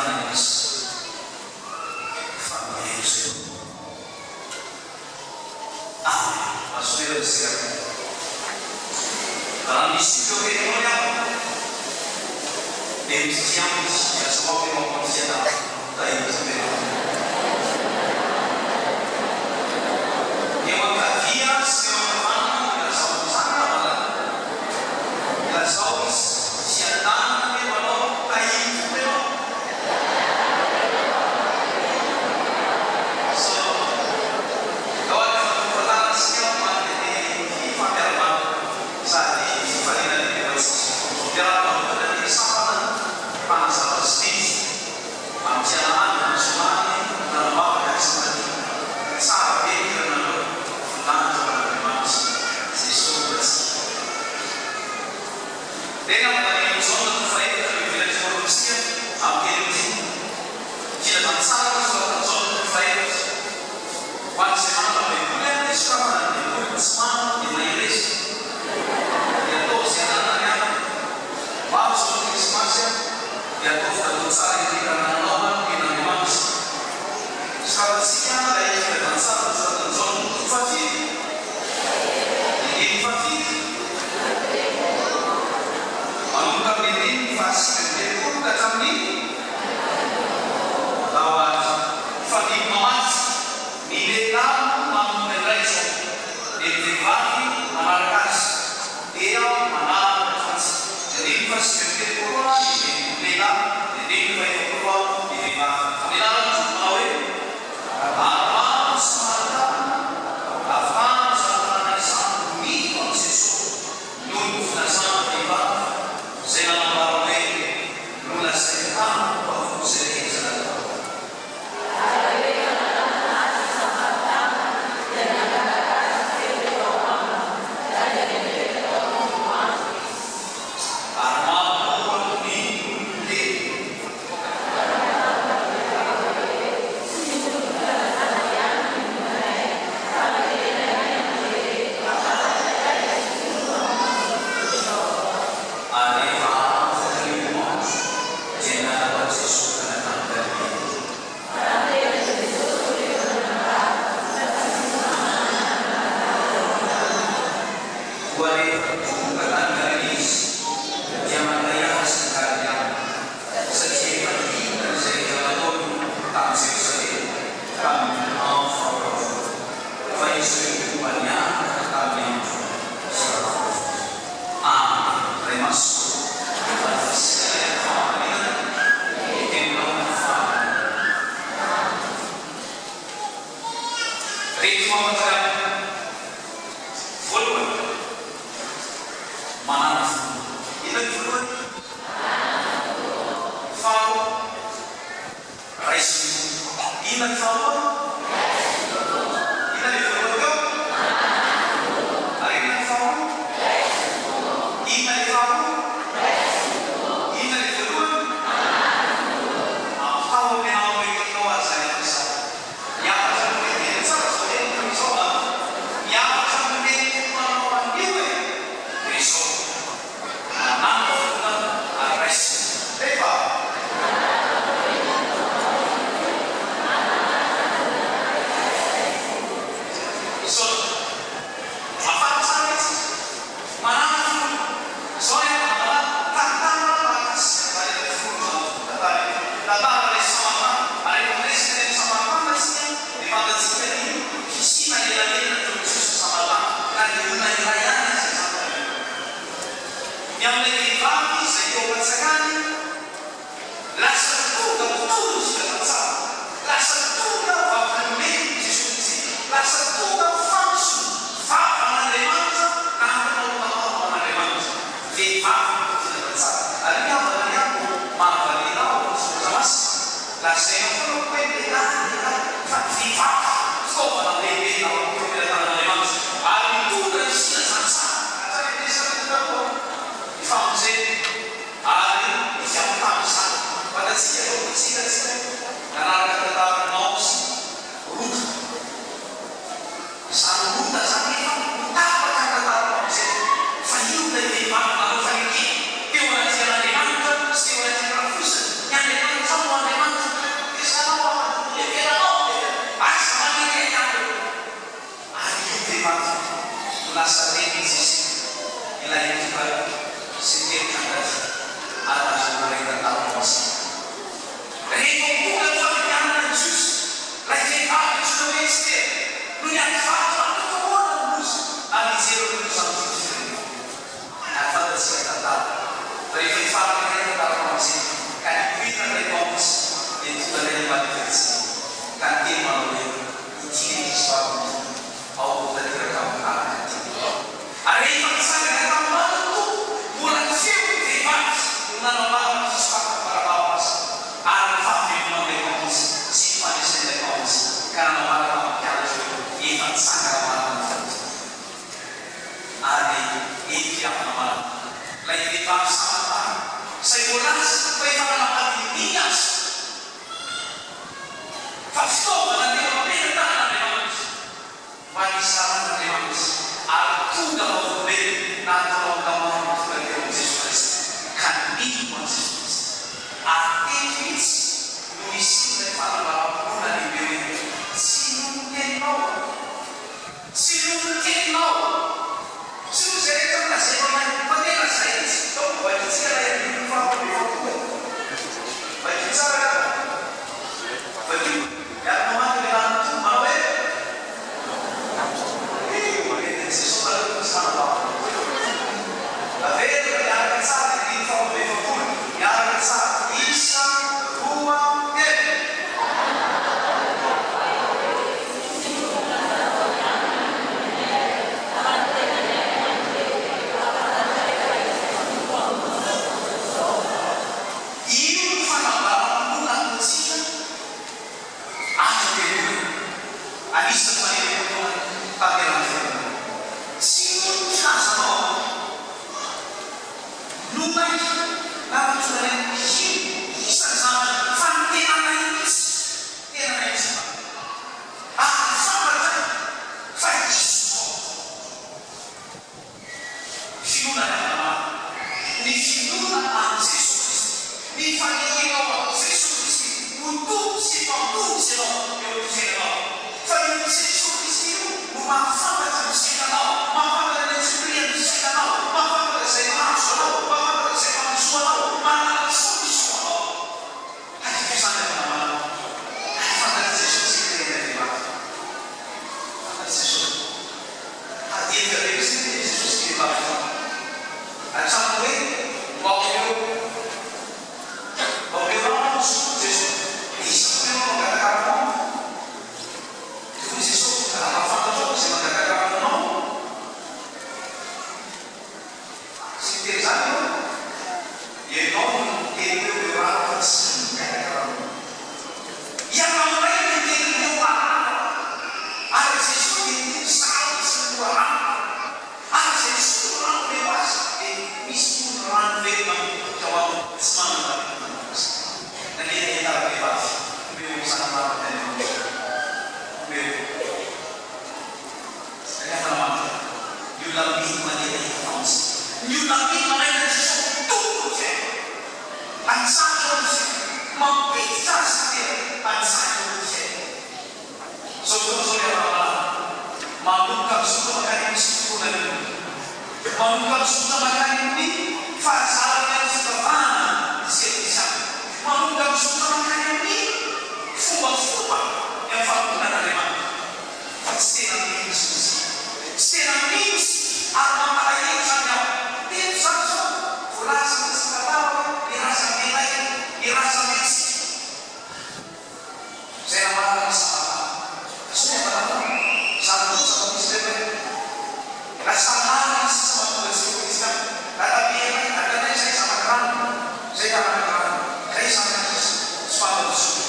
Fanahy Masina fa mihaino izay Tompo. Amen. Azo toerana isika. Raha misy eo akaikinao ny havana dia mitodiha aminy lazao avy eo aminy fiadanana tahiry Tompo ianao. Ny eo ankavia sy ny eo ankavanana no ilazao an'izany havana. Ilazao izy fiadanana anie ho anao tahiry Tompo ianao. So, Ao ary fa fahafantarantsika marika ny fampihavanana sady fifaliana lehibe ho antsika. Miarahaba manokana ny sampana mpanazava sy didy amin'ity alahady nasionaly nanambavaka ny Samaria. Tsara be ny hiranareo, voninahitra ho an'Andriamanitra. Jesoa homba antsika. Tena mbola Jaona toko fahefatra no ivelan'ny voalohantsika amin'ny teny ity. Filazantsara nosoratan'i Jaona toko fahefatra. Ho an'izay manana Baiboly dia sokafana ny Baiboly, ny tsy manana dia mahereza. Dia ataovy izay ananany aminy. Ho avy izao ny Krismasy dia ataovy cadeau tsara indrindra anananao ny Tenin'Andriamanitra. Soratantsika ilay filazantsara nosoratan'i Jaona toko fahafito. Andininy fahafito. Manomboka amin'ny andininy faha-39 ka hatramin'ny Andao ary hifandimby mamaky. Ny lehilahy no manomboka indray izao, dia ny vehivavy manaraka azy, dia manaraka hatrany. Ny andininy faha-39 ny lehilahy, ny andininy faha-40. Ny fanekenao an'i Jesoa Kristy ho Tompo sy Mpamonjy anao eo amin'ny fiainanao. Fa io Jesoa Kristy io no mahafantatra ny fiainanao, mahafantatra ny antsipirian'ny fiainanao, mahafantatra izay mahazo anao, mahafantatra izay manjo anao, mahalala ny soa misy ho anao. Tadidio izany ry havana malala. Ary fantatr'i Jesoa ny secret-n'ilay vehivavy. Fantatr'i Jesoa. Ady hevitra be mihitsy ny tenin'i Jesosy sy vehivavy ity. Hatramin'ny hoe mba omeo mba omeo rano aho hosotroiko Jeso. Iza moa ianao no hangataka rano amiko? Dia hoy Jesosy, Raha mba fantatrao izay mangataka rano aminao, tsy niteny izany ianao? Ianao no niteny hoe omeo rano fa tsy nangataka rano amiko. Ianao indray no niteny ny loharano, ary Jesoa dia niteny izaho mihitsy ny loharano, ary izay misotro ny rano omeko azy dia misy toy ny rano velona mipoitra ao aminy tsy manam-bavy mandrakizay. Nangetaheta ravehivavy, omeo izany rano avy any aminao izany. Omeo. Ry havana malala, ny olona mino mangetaheta famonjena. Ny olona mino manaiky an'i Jesoa ho Tompon'ny fiainany. Atsahatra ao amin'ny fiainana. Mampiditra azy tanteraka. Atsahatra ao amin'ny fiainana. Izao fotoana izao ry havana malala, manomboka mizotra mankany amin'ny fisotroana ny olona. Manomboka mizotra mankany amin'ny fahazarana ny fivavahana isika kristiana. Manomboka mizotra mankany amin'ny fombafomba ny amin'ny fanompoana an'Andriamanitra. Fa tsy tena mino isika. Tsy tena mino isika ary mampalahelo izany aho. Teto izany izao, voalaza mihitsy ny tantara hoe ny razambenay, ny razambentsika, izay nambarany ny Sabata. Fa sao dia mba izany koa ny zava-misy ireny hoe lasa marina ny sisa mahatonga antsika ho kristiana. Dadabenay, dadanay izay zanak'i Rano, izay taranak'i Rano, izay zanak'iza, tsy fantatro intsony.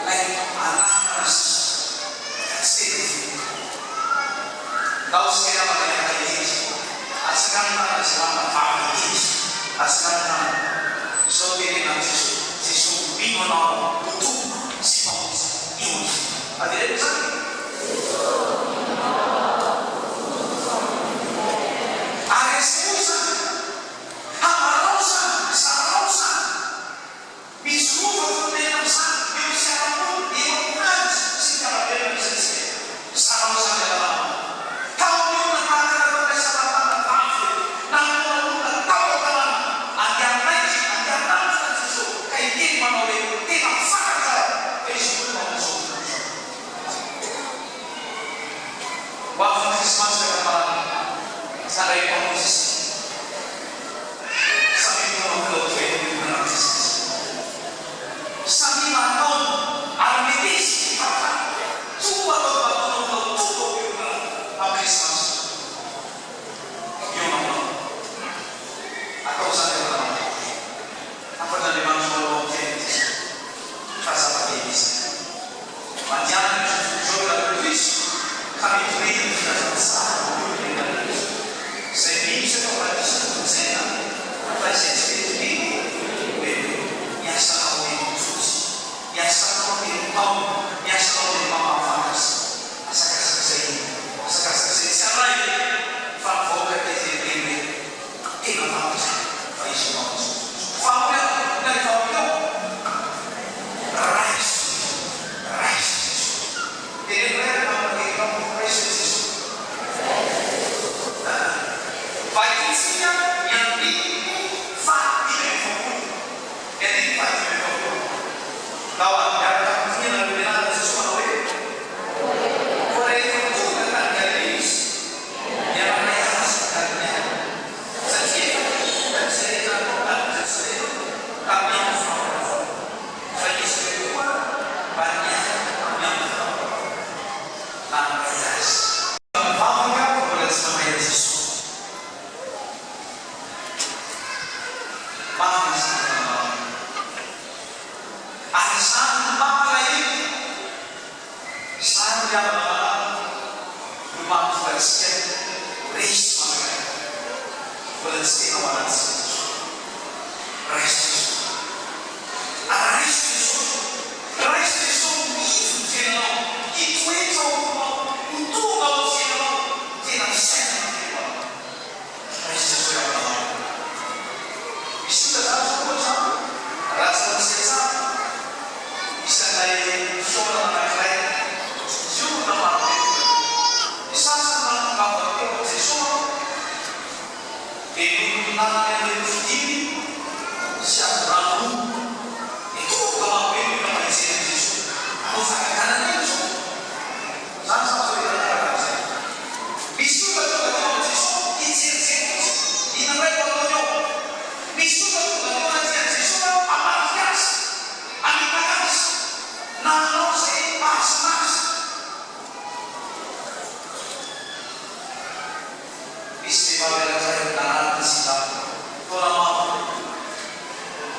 Ilay anarana sisa fa tsy tena vonoina. Ndao isika hihavana hiaraka hitety. Atsangano tanana izay manana vava hitety. Atsangano tanana. Izao no teneno amin'i Jesoa, Jesoa mino Anao aho ho Tompo sy Mpamonjy eo amin'ny fiainako. Avereno izany. Ary asehoy izany. Hambarao izany. Zarao izany. Misy rova fonenana amin'izany eo amin'ny fiarahamonina, eo amin'ny tany sy ny mpiara-belona misy antsika. Zarao izany Abrahama. Tao amin'ny olona tahaka anareo ilay Samaritana vavy ve? Namono olona tao an-tanàna. Andeha hanaiky, andeha hanatona an'i Jesosy ka hiteny manao hoe, Tena fantatro aho fa Izy no Mpamonjy izao tontolo izao. Ho avy ny Krismasy ry Abrahama. Handray Mpamonjy isika. Samia manao kaoty ve ny olona anaty sisa? Samia manao ary meteza fa toa atao batonao tao tompo ny olona am krismasy eo aminao. Atao izany ry namana. Hafatr'Andriamanitra ho anao amin'ny fiainana ity fa zava-dehibe izany. Mandehana amin'izao tontolo izao ianareo tohizo ka mitoria ny filazantsara amin'ny olona rehetra. Izay mino sy atao batisa no vonjena, fa izay tsy mety mino hohelohina. Ny asanao dia mitory, ny asanao dia mitaona, ny asanao dia mampahafantatra. Asakasak'izay, asakasak'izay tsy arahina fa ny vahoaka dia izay miteny hoe tena fantatra fa izy no mamonjy. Faharoa, ilay vahoaka eo. Raiso, raiso Jesoa. Teneno iray ry namana akaikinao, raiso i Jesoa. Aa. Vakintsika ny andininy faha-45. Ny andininy faha-45. Ndao ary miaraka amin'ny ianareo mianarana Jesoa manao hoe, Koa rehefa tonga tany Galilia Izy, dia nandray Azy ny Galileana. Satria efa hitany izay rehetra natao tany Jerosalema tamin'ny andro faharavana, fa izy ireo koa mba niaraka tamin'ny andro faharavana, nandray azy. Mivavaka fa mbola tsy mandray an'i Jesoa. Marina izany raha mivavaka. Ary izany no.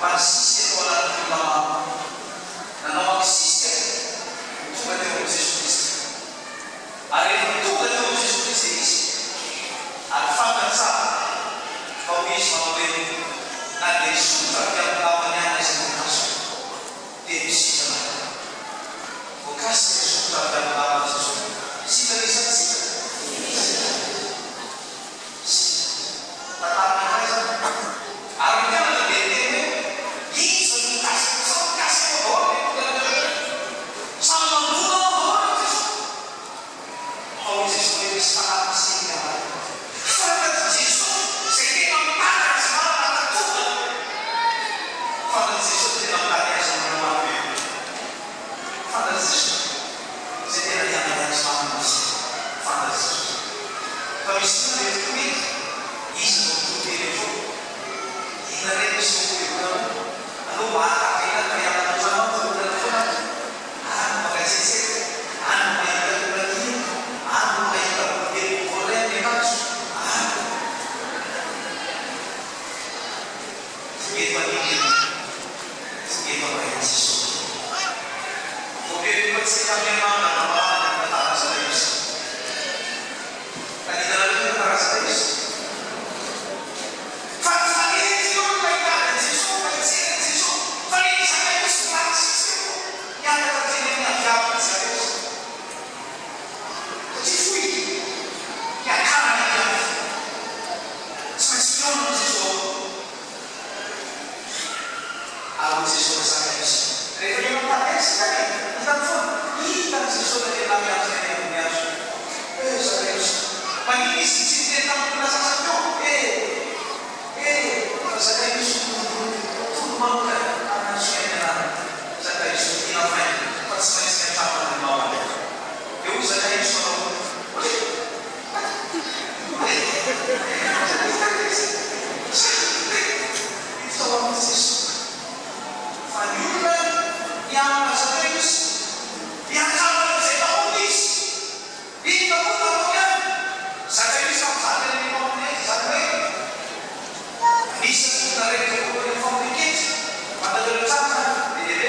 Mba nisisika tao anatin'ny olona maro. Nanao ankisisika ho tonga teo amin'i Jesoa Kristy. Ary rehefa tonga teo amin'i Jesoa Kristy izy, ary fantany tsara fa hoy izy manao hoe, Na dia nisondrotra avy amin'ny lambany ihany aza ny masoko, dia nisitrana aho. Voakasika ny somotra avy amin'ny lamban'i Jesoa. Sitrana izy sa tsy sitrana? Sitrana izy. Sitrana. Tantara anankiray izany. Ary ny mpianatra dia niteny hoe, Iza no mikasika? Samy mikasika anao daholo ve ny mpianatra rehetra? Samy mandona anao daholo ve Jesoa? Fa hoy Jesoa hoe, Misy fanahy misirika anareo. Fantatr'i Jesoa izay tena mitady Azy marina ka tonga. Fantatr'i Jesoa izay tena mitady Azy aminareo maro be. Fantatr'i Jesoa izay tena te-hanary Azy marina amintsika. Fantatr'i Jesoa. Fa misy olona mety koa mety, iza no mitory teny eto? Inona re no miseho ao am-piangonana ao? Aleo mba haka aina ka hiala any an-trano any fa olana foana ato. Any no mangatsiatsiaka, any no mahita olona tia, any no mahita modely vaovao indray amin'ny akanjo, any. Tonga eto anio ianao, tonga eto handray an'i Jesosy. Voaperimpantsika Andriamanitra namalala ny tantara Zakaiosy. Tadidinareo ny tantara Zakaiosy? Fa nifanety ny olona hitady an'i Jesoa mba hijery an'i Jesoa, fa ny Zakaiosy mbola tsy teo. Niakatra teny amin'ny aviavy i Zakaiosy, satria fohy hiakarana ny aviavy. Tsy maintsy mihaona amin'i Jesoa ao. Ary hoy Jesoa ry Zakaiosy, rehefa eo amin'ny tany isika dia hitany foana, hitan'i Jesoa ilay lehilahy miandry teny ambony hazo. Eh Zakaiosy, maninona izy tsy niteny tamin'ny olona sasany teo? Eh! Eh! Fa Zakaiosy no tondro manokana ary nantsoiny amin'ny anarany. Zakaiosy no tiana faingo fa tsy maintsy miantrano any aminao aho. Dia hoy Zakaiosy manao hoe, Hiditra ao amin'i Jesoa. Fa ny olona nianona azy ireo izy, niantrano amin'izay nahoana izy? Inona moa no nataony any? Zakaiosy amin'izany any amin'ny famonoana izany hoe anisan'ny olona rehetra voalohany amin'ny famonoan-ketra. Fantatrareo tsara izany, be dia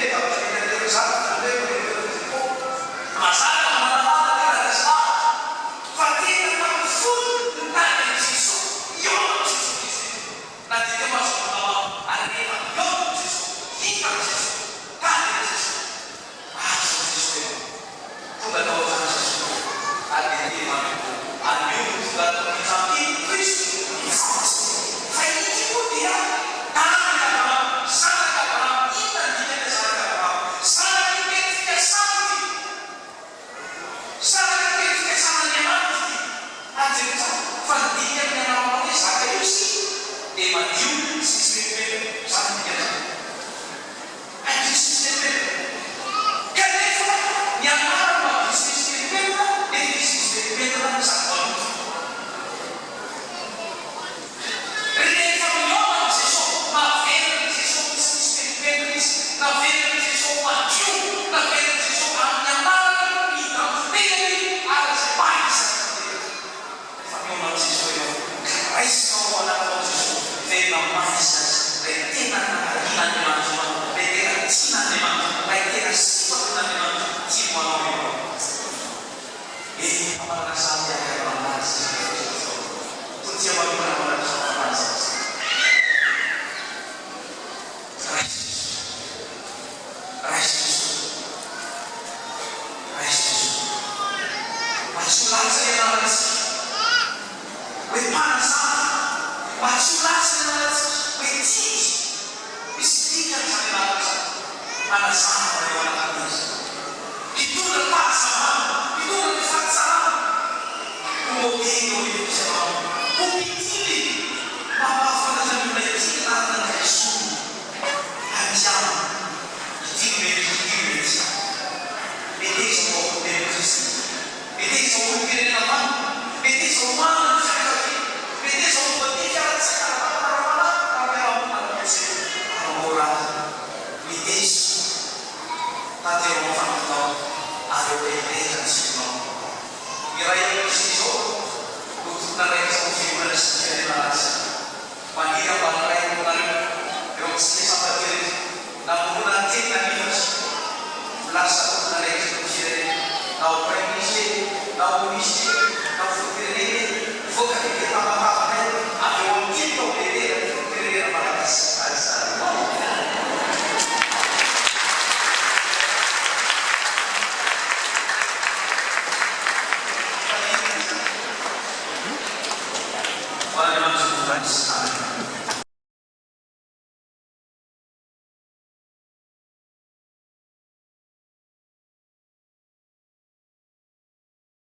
be zavatra hitanareo izany, izany hoe maneho toerana Mazàna no manambara tena resy lahatra fa tena tamin'ny fony nitady an'i Jesoa hihaona amin'i Jesoa Kristy na dia teo aza ny olona maro ary rehefa nihaona amin'i Jesoa, hita an'i Jesoa, tady an'i Jesoa, azo an'i Jesoa ianao. Tonga tao an-trano Jesoa ary dia niteny manao hoe, Anio no tonga ato amin'ity trano ity Kristy mifamonjy. Fa ity koa dia taranak'i Abrahama, zanak'i Abrahama. Inona ny dikan'ilay zanak'i Abrahama? Zanaky ny teny fikasana ity. Zanaky ny teny fikasan'Andriamanitra ity. Ary jereo tsara fa ny dikan'ny anarana hoe Zakaiosy dia madio sy tsy misy pentina. Izany no dikan'izany. Madio sy tsy misy pentina. Kanefa ny anarany madio sy misy pentina nefa izy misy pentina sady maloto. Rehefa mihaona amin'i Jesoa, naverin'i Jesoa ho tsy misy pentimpentina izy, naverin'i Jesoa ho madio, naverin'i Jesoa amin'ny anarany, ny identité-ny ary izay maha izy azy tanteraka. Rehefa mihaona amin'i Jesoa ianao ka raisinao ao anatinao Jesoa, miverina amin'ny maha izy azy, ilay tena naharian'Andriamanitra anao, ilay tena tian'Andriamanitra, ilay tena sitrapon'Andriamanitra tiany ho anao ianao. Efa manana sary hiakarana azy izy izao. Toa tia manokana manana fanahy azy izy. Raiso Jesoa. Raiso Jesoa. Raiso Jesoa. Mba tsy ho latsa ny anarantsika hoe mpanazava. Mba tsy ho latsa ny anarantsika hoe tia. Misy dikany izany anarana izany. Mpanazava eo anatin'izy. Hitondra ny fahazavana, hitondra ny fahatsarana, ho modely eo anivon'ny fiarahamonina, ho mpitily mba hampahafantatra ny olona ity ny lalana ny Jesoa. Ary tiavo.